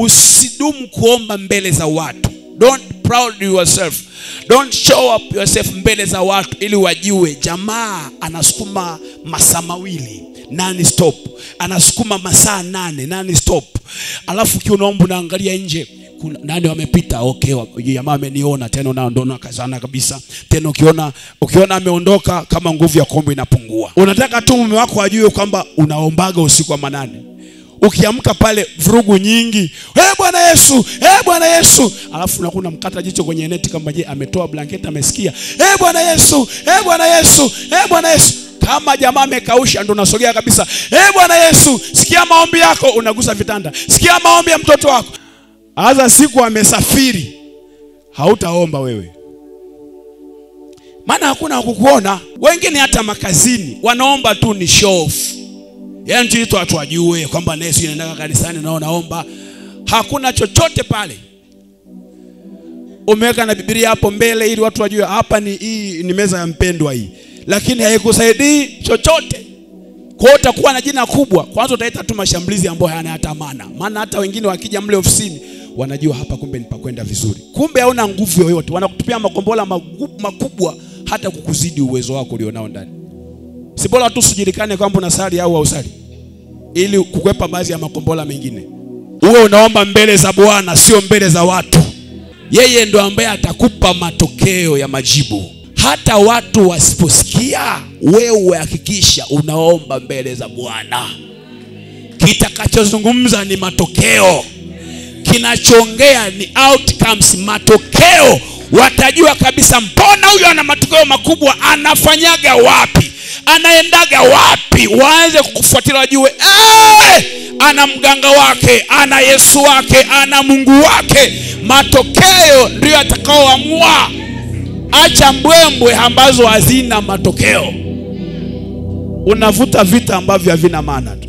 Usidumu kuomba mbele za watu. Don't proud yourself. Don't show up yourself mbele za watu ili wajue jamaa anasukuma masaa mawili non stop, anasukuma masaa 8 non stop. Alafu ukiwa unaomba unaangalia nje, kuna nani wamepita? Okay, jamaa ameniona tena, na ndio nakazana kabisa. Tena ukiona ameondoka, kama nguvu ya kuomba inapungua. Unataka tu mume wako ajue kwamba unaombaga usiku wa manane. Ukiamka pale vurugu nyingi, "Eh Bwana Yesu, eh Bwana Yesu." Alafu unakuwa unamkata jicho kwenye neti kama je ametoa blanketi amesikia. "Eh Bwana Yesu, eh Bwana Yesu, eh Bwana Yesu." Kama jamaa amekausha ndo unasogea kabisa. "Eh Bwana Yesu, sikia maombi yako." Unagusa vitanda. "Sikia maombi ya mtoto wako." Hata siku amesafiri, hautaomba wewe. Maana hakuna kukuona. Wengine hata makazini wanaomba tu ni show off. Yaani tu watu wajue kwamba Yesu anaenda kanisani na naomba. Hakuna chochote pale. Umeweka na Biblia hapo mbele ili watu wajue hapa ni hii ni meza ya mpendwa hii. Lakini haikusaidii chochote. Kwa hiyo utakuwa na jina kubwa. Kwanza utaita tu mashambulizi ambayo hayana hata maana. Maana hata wengine wakija mle ofisini wanajua hapa kumbe ni pa kwenda vizuri. Kumbe hauna nguvu yoyote. Wanakutupia makombola makubwa hata kukuzidi uwezo wako ulionao ndani. Si bora tu usijulikane kwamba unasali au hausali, ili kukwepa baadhi ya makombola mengine. Uwe unaomba mbele za Bwana, sio mbele za watu. Yeye ndo ambaye atakupa matokeo ya majibu. Hata watu wasiposikia, wewe hakikisha unaomba mbele za Bwana. Kitakachozungumza ni matokeo. Kinachoongea ni outcomes, matokeo. Watajua kabisa mbona huyu ana matokeo makubwa, anafanyaga wapi, anaendaga wapi. Waanze kukufuatilia wajue, ana mganga wake, ana Yesu wake, ana Mungu wake. Matokeo ndio atakaoamua. Acha mbwembwe ambazo hazina matokeo. Unavuta vita ambavyo havina maana tu.